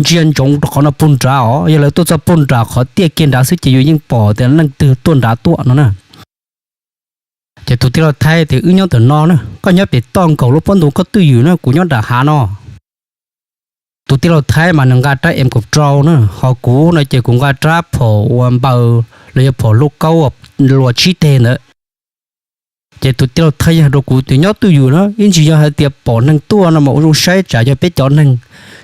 ntsia ntsoov rau qhov no puag nrad os, yog lawv tuaj txog puag nram qhov tiaj kiag nrad xwb ces yus yeej pom tias leej twg tuaj nrad tuaj no na. Ces tus tij laug Thaib tias, Wb nyob ntawm no na, koj nyob pem toj nkaus lub pob ntoo koj twj ywm na, kuv nyob nram hav no. Tus tij laug Thaib mas nws nqa rab M kaum rau na, ho kuv no ces kuv nqa rab phom uas npaws los yog phom lub kaub luas tsib teg ntawd. Ces tus tij laug Thaib yeej hais rau kuv tias, Nyob twj ywm na, ib ntsis yog hais tias pom neeg tuaj no mas ua zoo saib tsam yog peb cov neeg,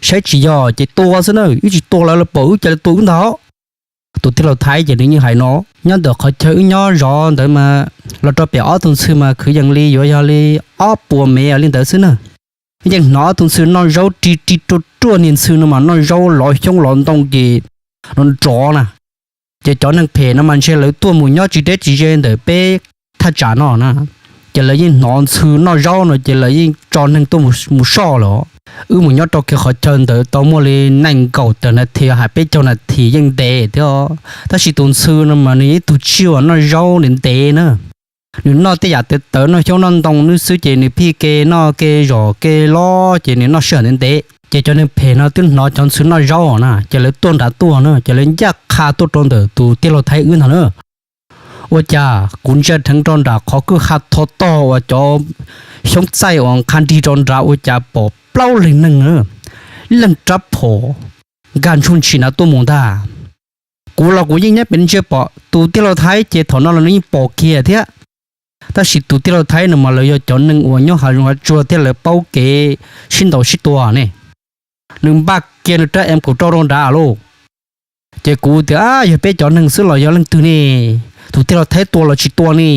saib tsis yog ces tua xwb na, ib tsis tua lawv los pom wb cas li tua wb ntag. Tus tij laug Thaib ces nws yeej hais no, nyob ntawm qhov chaw wb nyob zov ntawd mas los rau pem ob tug ntxhw mas kwv yees li yuav yog li ob puas mev li ntawd xwb na. Yeej hnov ob tug ntxhw noj zaub ri ri ruaj ruaj, niag ntxhw no mas noj zaub lov xyoob lov ntoo ces nrov nrov na. Ces cov neeg phem no mas ntshe lawv tuaj mus nyob tsis deb tsis ze ntawm peb thaj tsam no na. Ces lawv yeej hnov ntxhw noj zaub no ces lawv yeej tso neeg tuaj mus soj lawm. Wb mus nyob rau kiag qhov chaw ntawd tau muaj li nees nkaum tawm nas this hais peb caug nas this yeej ntev thiab. Tab sis tus ntxhw no mas nws ib tug tsiaj uas noj zaub ntev ntev na. Nws noj tej yam tawv tawv, noj xyoob noj ntoo nws xwb ces nws phij ke noj ke zom ke lov ces nws noj sij hawm ntev ntev. Ces cov neeg phem no twb hnov cov ntxhw noj zaub na ces lawv tuaj nrad tuaj na ces lawv ncaj qha tuaj rau ntawm tus tij laug Thaib wb ntag na. Ua cas kuv ntsia dheev rau nram qhov kwj ha tho tog uas cov xyoob txaij uas nqha nrig rau nrad ua cas pom plaub leeg neeg na, ib leeg rab phom nkag ntshoo ntshis nrad tuaj mus ntag. Kuv los kuv yeej nyob pem ntsia pom, tus tij laug Thaib ces thaum no los nws yeej pom kiag thiab. Tab sis tus tij laug Thaib no mas lawv yog cov neeg uas nyob hav zoov hav tsuag thiab lawv paub kev sib ntaus sib tua ne. Nws npaj kiag nws rab M kaum rau rau nrad lauj. Ces kuv tias, yog peb cov neeg xwb los yog leej twg ne? Tus tij laug Thaib tua los tsis tua ne?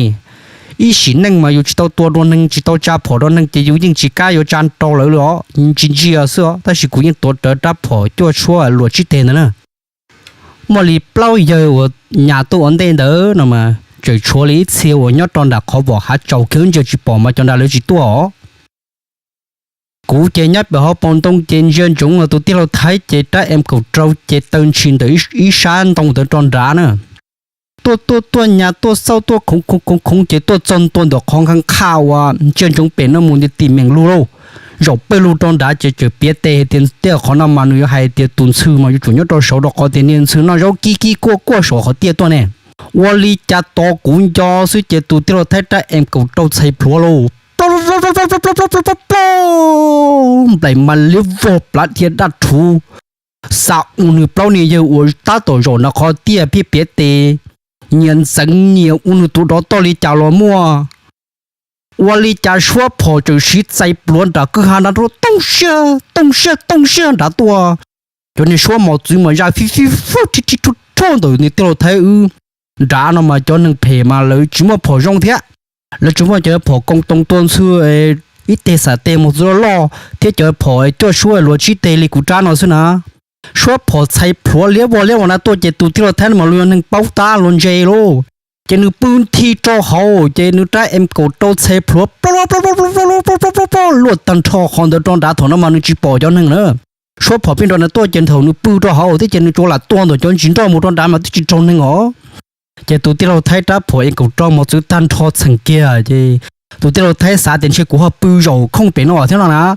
Ib sim neej mas yus tsis tau tua dua neeg, tsis tau tsa phom rau neeg ces yus yeej tsis kam yuav tsa rau lawv li os, tsis ntsia xwb os. Tab sis kuv yeej tuav rawv rab phom cuaj suab luam tsib teg ntawd na. Muaj li plaub yawg uas nyas tuaj ua ntej ntawd no mas tseem tshuav li ib txhia uas nyob rau nram qhov vom hav tsaus kiag ntsia tsis pom mas cov nrad lawv tsis tuaj os. Kuv ces nyob pem hauv paus ntoo ces ntsia ntsoov los tus tij laug Thaib ces rab M kaum rau ces taw ntshis ntawm ib sab ntoo ntawd rau nrad na. Tuaj tuaj tuaj nyas tuaj xauj tuaj khoov khoov khoov ces tuaj txog ntua ntawm qhov nqha nqha uas ntsia ntsoov pem no mus nti tim meem lug lauj. Zaum pawg lug rau nrad ces tseem piav tes hais tias tej qhov no mas nws yuav hais tias tus ntxhw mas yuav tsum nyob rau saud rau qhov tias niag ntxhw noj zaub kib kib kuaj kuaj saum qhov tiaj tuaj ne. Ua li cas tos kuv nco xwb ces tus tij laug Thaib rab M kaum rau txhais plhuav lauj, plaub, nplaim mas liab vog plav dhia daj rhuv, xa ua nws plaub niag yawg uas tab tom zaum nram qhov tiaj piav piav tes, nyias ntxeev nyias ua nws tus dov toj li cas los muaj. Ua li cas suab phom tseem siv txais pluav nram kwj ha nrad tuaj tooj siab tooj siab tooj siab nrad tuaj. Cov niag suab mos txwv mas ya fib fib fib rhib rhib rhuj rhuj ntawm niag tij laug Thaib wb. Nrad no mas cov neeg phem mas lawv tsis muaj phom zoo thiab. Lawv tsuas muaj cov phom koo too tua ntxhw, ib teg xam teg mos txwv loj loj thiab cov phom cuaj suab luam tsib teg li kuv rab no xwb na. Suab phom txhais plhuav liab vog liab vog nrad tuaj ces tus tij laug Thaib no mas luag yog neeg paub tab luag ntse lauj. Ces nws pw nthi rau hauv ces nws rab M kaum rau txhais plhuav plaub plaub plaub plaub plaub plaub plaub plaub plaub luaj tag nrho qhov ntawd rau nrad thaum no mas nws tsis pom cov neeg na. Suab phom pij nrov nrad tuaj ces thaum nws pw rau hauv thiab ces nws tsuas lam tua ntawm cov ntsis nroj mus rau nrad mas twb tsis raug neeg os. Ces tus tij laug Thaib rab phom M kaum rau mos txwv tag nrho txheem kiag ces tus tij laug Thaib xav tias ntshe kuv ho pw zaum khooj pem no thiab no na.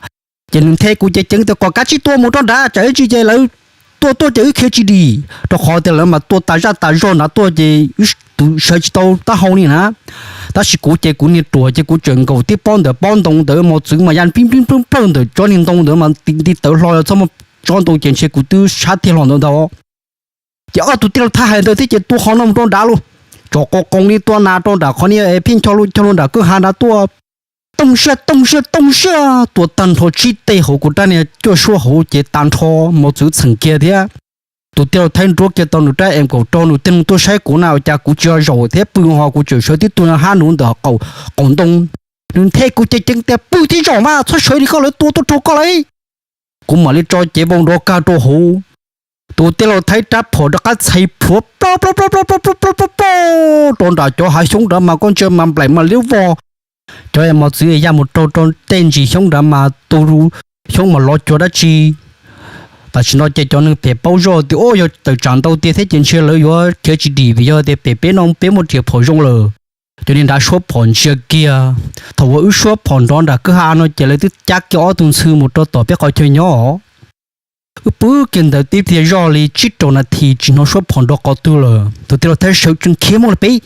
Ces nws nthe kuv ceev ceev tias kom kav tsij tua mus rau nrad tsam ib tsam ces lawv tua tuaj ces wb khiav tsis dim, rau qhov tias lawv mas tua tas zaj tas zog nrad tuaj ces wb sawv tsis tau taub hau li na. Tab sis kuv ces kuv niag ruam ces kuv tseem nkaum tib pob ntawm pob ntoo ntawd mos txwv mas ya nplij nplij nplawj ntawm tsob niag ntoo ntawd mas nti tawv hlo txhob muaj tsob ntoo ces ntshe kuv twb sab thiaj hlo ntawd ntag. Ces ob tug tij laug Thaib hais ntawd thiab ces tua qhov no mus rau nrad lauj. Tsom qos qoos li tua nas rau nram qhov niag phij ncho lub ncho lub nram kwj ha nrad tuaj. Tooj siab tooj siab tooj siab tua tag nrho tsib teg hauv kuv rab niag cuaj suab hauv ces tag nrho mos txwv txheem kiag thiab. Tus tij laug Thaib nruab kiag tau nws rab M kaum rau nws tig loo tuaj saib kuv na ua cas kuv tsis zaum thiab pw ho kuv tseem sawv tib tug hab nuv ntawm qaum ntoo. Nws nthe kuv ceev ceev tias pw thiab zaum mas txhob sawv li koj lawv tua tuaj raug koj lauj. Kuv mam li tso cev vau nrov kag rau hauv. Tus tij laug Thaib rab phom rov qab txhais plhuav plaub plaub plaub plaub plaub plaub plaub plaub rau nram cov hav xyoob nrad mas koj ntsia mas nplaim mas liab vog. Cov mos txwv ya mus raug rau tej ntsis xyoob nrad mas tus xyoob mas lov cuag dab tsi. Tam sim no ces cov neeg phem paub zoj tias ua yog tawm tsam ntau tiag thiab ces ntshe lawv yuav khiav tsis dim vim yog tias pem peb no peb muaj riam phom zoo lawm. Cov niag nrad suab phom ntsia kiag, thaum uas wb suab phom nrov nram kwj ha no ces lawv twb cab kiag ob tug ntxhw mus rau tom peb qhov chaw nyob os. Wb pw kiag ntawd tib pliag zoj li tsib rau nas this tsis hnov suab phom nrov qhov twg lawm. Tus tij laug Thaib sawv tsees khiav mus li peb.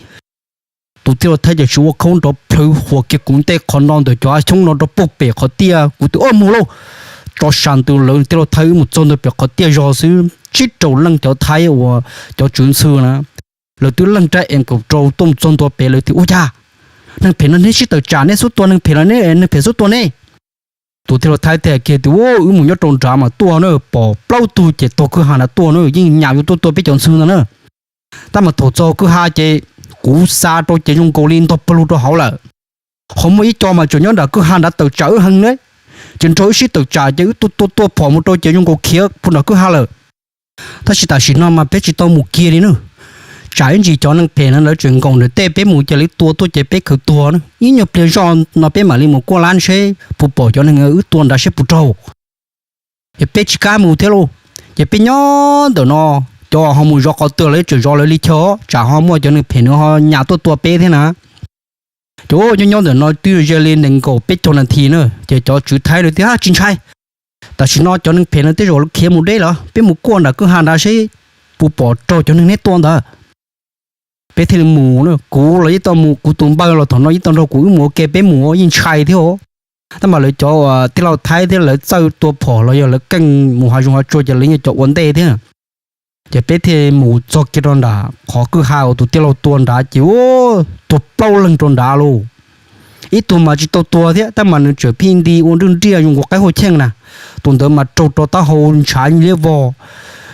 Tus tij laug Thaib ces tsis ua khaub nrov plhawv huas kiag kuv ntej qhov no ntawm cov hav xyoob no rau puag pem qhov tiaj, kuv twb ua mus lauj. Tso sas ntws lawv tij laug Thaib wb mus txog ntua pem qhov tiaj zog xwb tsib rau leej cov Thaib uas cov tswv ntxhw na, lawv twb leej rab M kaum rau tuaj mus txog ntua pem lawv tias ua cas neeg phem no neb sib tawm tsam neb xub tua neeg phem los neb neeg phem xub tua neb. Tus tij laug Thaib teb kiag tias wb mus nyob rau nrad mas tuaj na, pom plaub tug ces taug kwj ha nrad tuaj na, yeej nyam yuav tuaj tua peb cov ntxhw ntag na. Tab mas thaum txog kwj ha ces kuv xa rau ces zoo nkaus li ntog pawg lug rau hauv lawm. Qhov muaj ib co mas tseem nyob nram kwj ha nrad tawm tsam wb heev ne, ces nrog wb sib tawm tsam ces wb tuaj tua tua phom mus rau ces zoo nkaus khiav puag nram kwj ha lawm. Tab sis tam sim no mas peb tsis tau mus kiag li na. Tsam ib ntsis cov neeg phem no lawv tseem nkaum ntawm tej peb mus ces lawv tua tuaj ces peb khaws tuag na. Ib nyuag pliag zoj no peb mam li mus kuaj lab seb puas pom cov neeg wb tua nrad seb puas raug. Ces peb tsis kam mus thiab lauj. Ces peb nyob ntawm no, cov ho mus zov qhov twg lawv tseem zov lawv li chaw, tsam ho muaj cov neeg phem no ho nyas tuaj tua peb thiab na. Ces nyob nyob ntawm no twb ze li nees nkaum peb caug nas this na, ces cov tswv Thaib no tias tsis ntshai, tam sim no cov neeg phem no tej zaum khiav mus deb lawm, peb mus kuaj nram kwj ha nrad seb puas pom raug cov neeg neb tua ntawd. Peb thiaj li mus, kuv los yeej tau mus, kuv tus npawg los thaum no yeej tau nrog kuv wb mus ua ke peb mus yeej ntshai thiab. Tab mas lawv cov tij laug Thaib thiab lawv txawj tua phom los yog lawv keej mus hav zoov hav tsuag ces lawv yeej cov ua ntej thiab. Ces peb thiaj mus txog kiag rau nram qhov kwj ha uas tus tij laug tua nrad ces tuag plaub leeg rau nrad lauj. Ib tug mas tsis tau tuag thiab tab mas nws tseem pheej nti ua nruj nriaj zoo nkaus qaib huaj cheej na. Tus ntawd mas raug rau taub hau ntshav liab vog.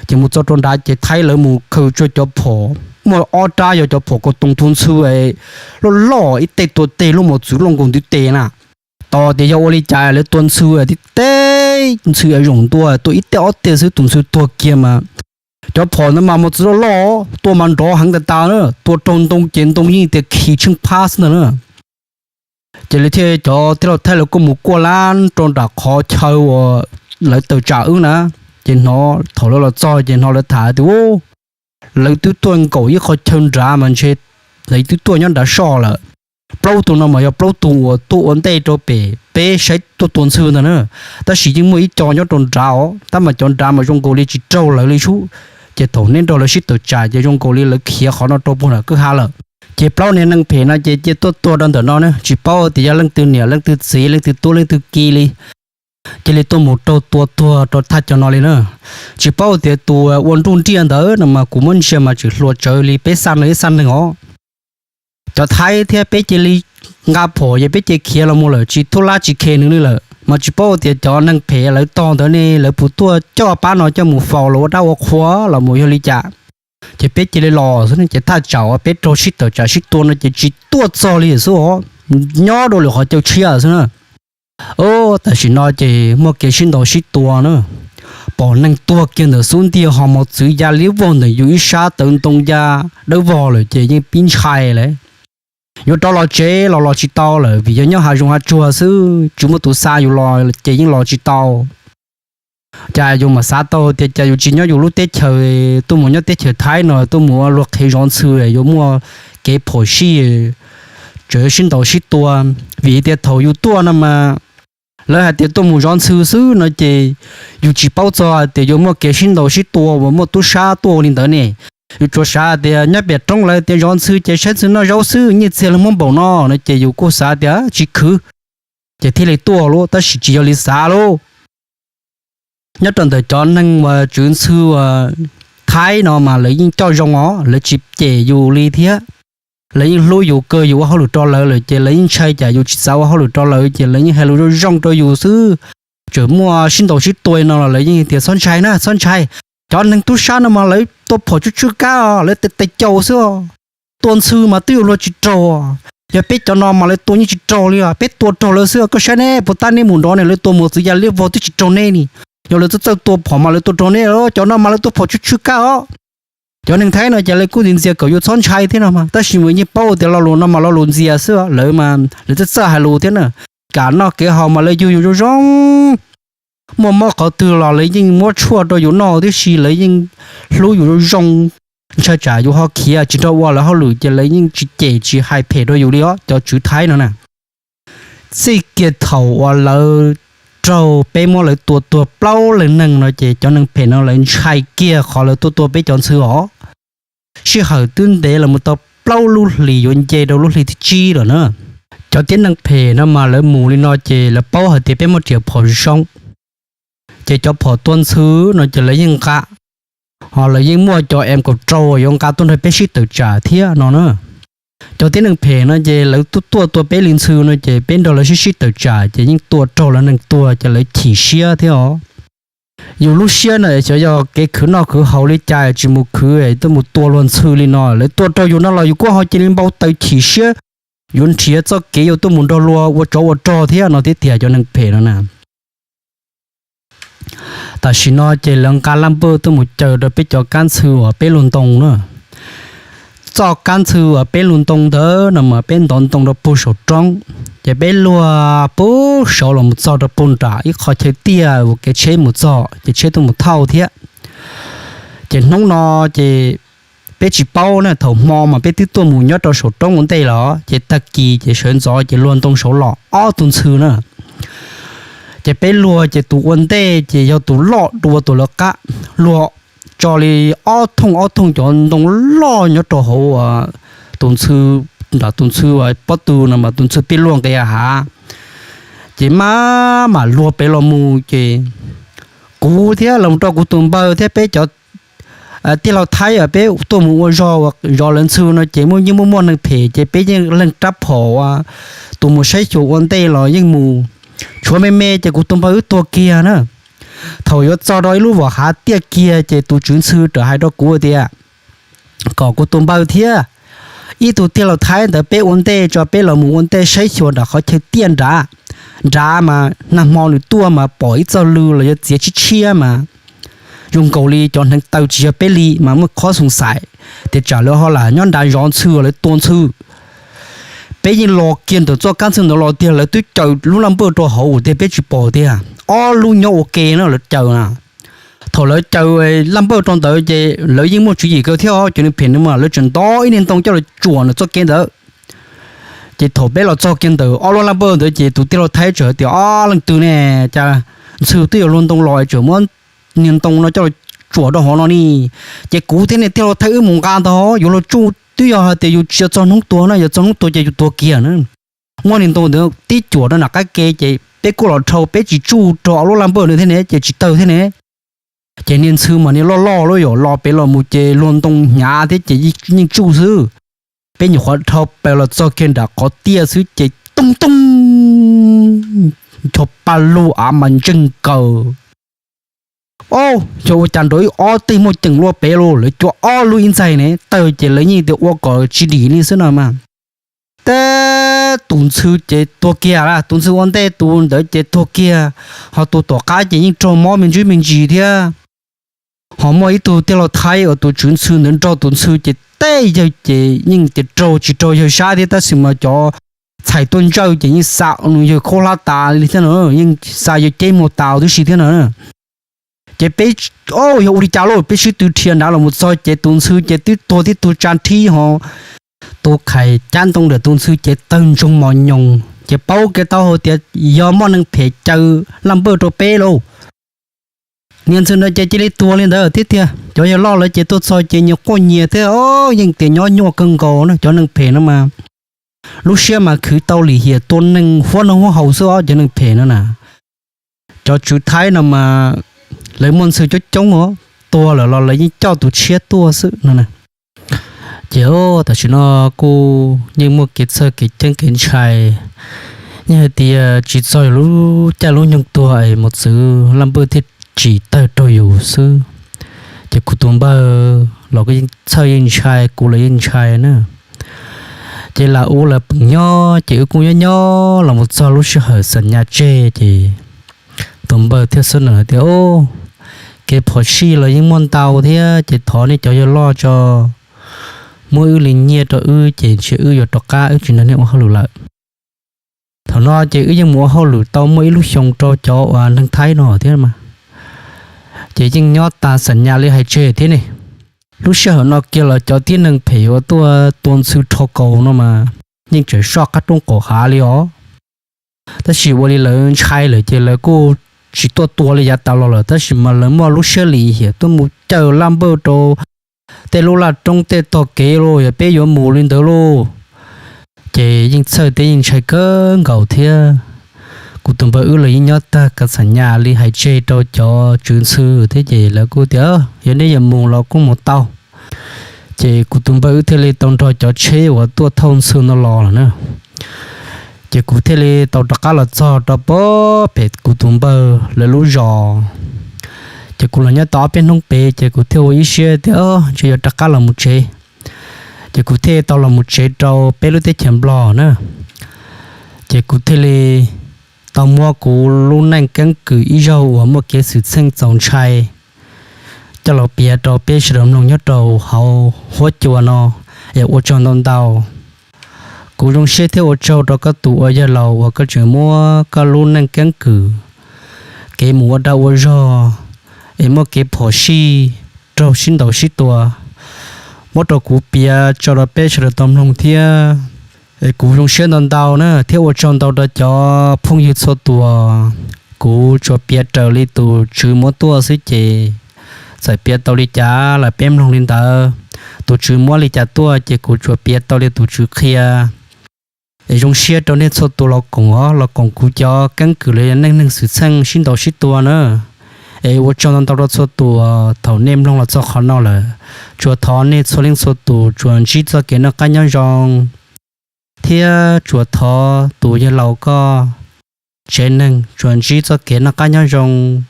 Ces mus txog rau nrad ces Thaib lawv mus khaws tsua cov phom, muaj ob rab yog cov phom kaus toos tua ntxhw loj loj ib tej tua tej lub mos txwv loj nkaus ntiv tes na. Tos tias yog ua li cas lawv tua ntxhw tib teg ntxhw zoom ntua tua ib teg ob teg xwb tus ntxhw tuag kiag mas. Cov phom ntawd mas mos txwv loj loj, tua mas nrov heev tas tas na, tua raug ntoo ces ntoo yeej tias khi tsheej phab xwb ntag na. Ces lawv thiaj cov tij laug Thaib lawv kuj mus kuaj lab rau nram qhov chaw uas lawv tawm tsam wb na. Ces hnov thaum lawv los txog ces hnov lawv tham tias lawv twb tuaj nkaum ib qho chaw nrad mas ntshe lawv twb tuaj nyob nrad soj lawm. Plaub tug no mas yog plaub tug uas tuaj ua ntej rau pem peb saib tuaj tua ntxhw ntag na. Tab sis yeej muaj ib co nyob rau nrad os, tab mas cov nrad mas zoo nkaus li tsis raug lawv li sub. Ces thaum neb nrog lawv sib tawm tsam ces zoo nkaus li lawv khiav qhov no rau puag nram kwj ha lawm. Ces plaub niag neeg phem no ces cia tuaj tuag rau ntawm no na, tsis paub tias yog leej twg niam leej twg txiv leej twg tub leej twg ki li. Cia li tuaj mus raug tua tuag rau thaj cov no li na. Tsis paub tias tus ua nruj nriaj ntawd no mas kuv muab ntsia mas tseem hluas tsawv li peb xaj neeg ib xaj neeg os. Cov Thaib thiab peb cia li nqa phom ces peb cia khiav los mus lawm tsis thub lab tsis khe nws li lawm, mas tsis paub tias cov neeg phem lawv tog ntawd ne lawv puas tuaj coj pab no coj mus faus los ua dab ua qhua los mus yog li cas. Ces peb cia li los xwb ces thaj tsam uas peb raug sib tawm tsam sib tua no ces tsis tuaj txog li xwb os, nyob rau lwm qhov chaw tshiab xwb na. Tam sim no ces muaj kev sib ntaus sib tua na, pom neeg tuag kiag ntawm xub ntiag ho mos txwv ya liab vog ntawm yus ib sab tawv ntoo ya dawb vog lawm ces yeej pib ntshai lawm. Yuav rov los tsev los los tsis tau lawm vim yog nyob hav zoov hav tsuag xwb tsis muaj tus xa yus los ces yeej los tsis tau. Cas yus mam xav tau tias cas yus tsis nyob yus lub teb chaws, tuaj mus nyob teb chaws Thaib no tuaj mus ua luag qhev zov ntxhw yuav muaj kev phom sij, tseem sib ntaus sib tua. Vim tias thaum yus tuaj no mas lawv hais tias tuaj mus zov ntxhw xwb no ces yus tsis paub txog hais tias yuav muaj kev sib ntaus sib tua uas muaj tub sab tuaj ua li ntawd ne. Yus tsuas xav tias nyob pem roob lawv tias zov ntxhw ces saib ntxhw noj zaub xwb nyiaj txiag los muab npaum no no ces yus kuj xav tias tsis khwv, ces thiaj li tuaj lauj, tab sis tsis yog li xav lauj. Nyob rau ntawm cov neeg uas tswv ntxhw uas Thaib no mas lawv yeej coj zoo os, lawv tsis cem yus li thiab. Lawv yeej hlub yus kawg, yus ua hauj lwm rau lawv lawm ces lawv yeej ntshai cas yus tsis xav ua hauj lwm rau lawv ces lawv yeej hais lus zoo zoo rau yus xwb. Tseem muaj sib ntaus sib tua no los lawv yeej tias txhob ntshai na, txhob ntshai. Cov neeg tub sab no mas lawv tua phom tsw tsw kab, lawv tes tes caus xwb. Tua ntxhw mas twb yuav luag tsis raug, yog peb cov no mas lawv tua yeej tsis raug li os, peb tua raug lawv xwb. Koj saib neb puas tab neb mus nrov ne, lawv tua mos txwv ya liab vog twb tsis raug neb li. Yog lawv txawj txawj tua phom mas lawv tua raug neb, cov no mas lawv tua phom tsw tsw kab os. Cov neeg Thaib no ces lawv kuj ntxias kom yus txhob ntshai thiab no mas, tab sis mas yeej paub tias lo lus no mas lo lus ntxias xwb, lawv mas lawv txawj txawj hais lus thiab na. Kev noj kev haus mas lawv yug yus zoo zoo, muaj mob qhov twg los lawv yeej muab tshuaj rau yus noj tib si, lawv yeej hlub yus zoo zoo. Ntshai tsam yus ho khiav tsis nrog ua lawv hauj lwm ces lawv yeej tsis cem tsis hais phem rau yus li os, cov tswv Thaib no na. Txij kiag thaum uas lawv raug peb muab lawv tua tuag plaub leeg neeg no ces cov neeg phem no lawv ntshai kiag qhov lawv tuaj tua peb cov ntxhw os. Sij hawm twb ntev los mus tau plaub lub hlis yuav nce rau lub hli thib tsib lawm na. Cov tib neeg phem no mas lawv mus li no ces lawv paub hais tias peb muaj riam phom zoo, ces cov phom tua ntxhw no ces lawv yeej nqa, ho lawv yeej muaj cov M kaum rau yuav nqa tuaj nrog peb sib tawm tsam thiab no na. Cov tib neeg phem no ces lawv tuaj tua peb li ntxhw no ces peb nrog lawv sib sib tawm tsam ces yeej tua raug lawv neeg tuag ces lawv chim siab thiab os. Yus lub siab na xyov yog kev khwv noj khwv haus li cas tsis mus khwv, tuaj mus tua luag ntxhw li no, lawv tua rau yus no los yus kuj ho cia li npau taws chim siab, yuav nrhiav txoj kev yuav tuaj mus nrog luag ua tsov ua rog thiab no thiab tiag cov neeg phem no na. Tam sim no ces lawv nqa laj npawj tuaj mus caws rau peb cov kab ntxhw uas peb luag ntoo na. Txoj kab ntxhw uas peb luag ntoo ntawd no mas peb ntov ntoo rau puag saum roob, ces peb luag puag saud los mus txog rau puag nram ib qho chaw tiaj uas kev tsheb mus txog ces tsheb tuaj mus thauj thiab. Ces hnub no ces peb tsis paub na, thaum hmo mas peb twb tuaj mus nyob rau saum roob ua ntej los, ces tag kis ces sawv ntxov ces luag ntoo saud los ob tug ntxhw na. Ces peb luag ces tus ua ntej ces yog tus loj dua tus lawv qab, luag tso li ob thooj ob thooj cov ntoo loj nyob rau hauv tus ntxhw, nram tus ntxhw pob tw no mas tus ntxhw pij luaj nqis hav. Ces maj mam luag pem los mus ces kuv thiab los rau kuv tus npawg thiab peb cov tij laug Thaib peb tuaj mus ua zog zov lawv ntxhw no ces muaj yeej muaj muaj neeg phem ces peb yeej leeg rab phom tus mus saib xyuas ua ntej los yeej mus. Tshuav me me ces kuv tus npawg wb tuag kiag na. Thaum yuav txog rau ib lub vam hav tiaj kiag ces tus tswv ntxhw rawm hais rau kuv tias kom kuv tus npawg thiab ib tug tij laug Thaib ntawd peb ua ntej tso, peb los mus ua ntej saib xyuas nram qhov chaw tiaj nrad. Nrad mas nag hmo nws tuaj mas pom ib txoj lw los yuav txiav tshiab tshiab mas zoo nkaus li cov hneev taw tsis yog peb li mas muaj qhov xoo xais tias tsam lawv ho lam nyob nrad zov ntxhw lawv tua ntxhw. Peb yeej los kiag ntawm txoj kab ntxhw ntawd los tiag lawv twb caws lub laj npawj rau hauv tiag peb tsis pom tiag, ob lub nyob ua ke na lawv caws na. Thaum lawv caws laj npawj rau ntawd ces lawv yeej muaj tswv yim kawg thiab cov neeg phem no mas lawv tseem ntov ib niag ntoo coj los tsuam ntawm txoj kev ntawd. Ces thaum peb los txog kiag ntawm ob lub laj npawj ntawd ces tus tij laug Thaib txawm hais tias, Ob leej twg ne, cas ntxhw twb yuav luag ntoo los tseem muab niag ntoo no coj los tsuam rau hauv no ne? Ces kuv thiab niag tij laug Thaib wb mus nqa ntag, yuav luag tsuj twb yog hais tias yus tsis yog txog hnub tuag na, yog txog hnub tuag ces yus tuag kiag na. Muab niag ntoo ntawd tib cuam rau nram qab ke ces peb kuj los dhau, peb tsis tsuj rau ob lub laj npawj ntawd thiab ne ces tsis tawg thiab ne. Ces niag ntxhw mas niag loj loj lub yam los pem los mus ces luag ntoo hnyav thiab ces yeej tsuj xwb. Peb nyuam qhuav dhau plaws los txog kiag nram qhov tiaj xwb ces tooj tooj, ncho pa lug av mas ntseeg kaws. Ob, yog ua cas nrov ib ob teg muaj ceem luaj pem los lawv cua ob lub ib ntxaig ne, tawg ces lawv yeej tias ua kom tsis dim li xwb no mas. Tab tus ntxhw ces tuag kiag lawm, tus ntxhw ua ntej tus ntawd ces tuag kiag, ho tus tom qab ces yeej raug mob me ntsis me ntsis thiab. Ho muaj ib tug tij laug Thaib uas tus tswv ntxhw ntawd nrog tus ntxhw ces tej yawg ces yeej tias raug tsis raug yawg sab thiab tab sis mas cov txhais tuaj ntsawj ces yeej xa nws yawg khaub hlab tas li thiab no, yeej xa yawg ceb muag tas tib si thiab no. Ces peb, o, yog ua li cas lauj, peb sib tw dhia nrad los mus txog ces tus ntxhw ces twb tuag tib tug tsa nrhib ho tus khais cab ntoo ntawm tus ntxhw ces tawg ntsoog mos nyoos ces paub kev taub hau tias yog muaj neeg phem caws laj npawj rau peb lauj. Niag ntxhw ntawd ces cia li tuag li ntawd thiab tiag. Cov yawg loj lawv ces tuaj txog ces nyias quaj nyias thiab, yeej tias nyob nyuaj kawg nkaus na cov neeg phem no mas. Lub siab mas khwv tau lim hiam tua neeg huab noj huab haus xwb os cov neeg phem no na. Cov tswv Thaib no mas lawv muaj ntxhw coob coob os, tuag lawm los lawv yeej coj tus tshiab tuaj xwb no. Ces tam sim no kuj yeej muaj kev txhawj kev ceeb kev ntshai, yeej hais tias tsis txog yus lub caij lub nyoog tuag es mos txwv laj npawj thiaj tsim tawg rau yus xwb. Ces kuv tus npawg los kuj yeej txhawj yeej ntshai, kuv los yeej ntshai na. Ces lam ua lawv peem nyob ces wb kuj nyob nyob los mus txog lub sij hawm xam nyas tseg ces tus npawg thiaj xub na tias, Kev phom sij los yeej muaj ntau thiab ces thov nej cov yawg loj tso, muab wb li nyiaj rau wb ces ntshe wb yuav rov qab, wb tsis nrog nej ua hauj lwm lawm. Thaum no ces wb yeej mus ua hauj lwm tau muaj ib lub xyoo rau cov uas neeg Thaib no thiab mas, ces yeej nyob tas xam nyas li hais tseg thiab ne. Lub sij hawm no kiag los cov tib neeg phem uas tuaj tua ntxhw rho kaus no mas yeej tseem soj qab roob qaum hav li os. Tab sis ua li lawv ntshai lawm ces lawv kuj tsis tuaj tua li yav tas los lawm, tab sis mas lawv muaj lub siab lim hiam tuaj mus caws laj npawj rau tej lub laj roob tej tog kev los yog peb yuav mus li ntawd lauj. Ces yeej txhawj thiab yeej ntshai kawg nkaus thiab. Kuv tus npawg wb los yeej nyob tag xam nyas li hais tseg rau cov tswv ntxhw thiab ces lawv kuj tias, Yog nej yuav mus los kuj mus tau. Ces kuv tus npawg wb thiaj li tau nrog cov tsheb uas tuaj thauj ntxhw no los lawm na. Ces kuv thiaj li tau rov qab los txog rau pem kuv tus npawg lawv lub zos. Ces kuv los nyob tau ob peb hnub pem ces kuv thiaj ua ib siab tias ntshe yuav rov qab los mus tsev. Ces kuv thiaj tau los mus tsev rau peb lub teb chaws Nplog na. Ces kuv thiaj li tau muab kuv lub neej keeb kwm ib zaug uas muaj kev xwm txheej txaus ntshai coj los piav rau peb sawv daws mloog nyob rau hauv huab cua no. Es ua tsaug ntau ntau. Kuv zoo siab thiab ua tsaug rau koj tus uas yawg laus uas koj tseem muab koj lub neej keeb kwm, kev mus ua dag ua zog, es muaj kev phom sij raug sib ntaus sib tua, muab rau kuv piav tso rau peb sawv daws tau mloog thiab. Es kuv zoo siab ntau ntau na thiab ua tsaug ntau rau cov phooj ywg txhua tus. Kuv tsuas piav raws li tus Tswv muab tuaj xwb ces txawm piav tau li cas los peb mloog li ntawd, tus Tswv muab li cas tuaj ces kuv tsuas piav tau li tus Tswv qhia. Es zoo siab rau nej txhua tus los koom os, los koom kuv cov keeb kwm los yog neej neeg xwm txheej sib ntaus sib tua na. Es ua tsaug ntau ntau rau txhua tus. Thaum nej mloog los txog qhov no lawm, tsuas thov nej txhua leej txhua tus tsuas ntsib txoj kev noj qab nyob zoo, thiab tsuas thov tus yawg laus koj tsev neeg tsuas ntsib txoj kev noj qab nyob zoo.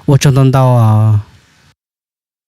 Ua tsaug ntau ntau os.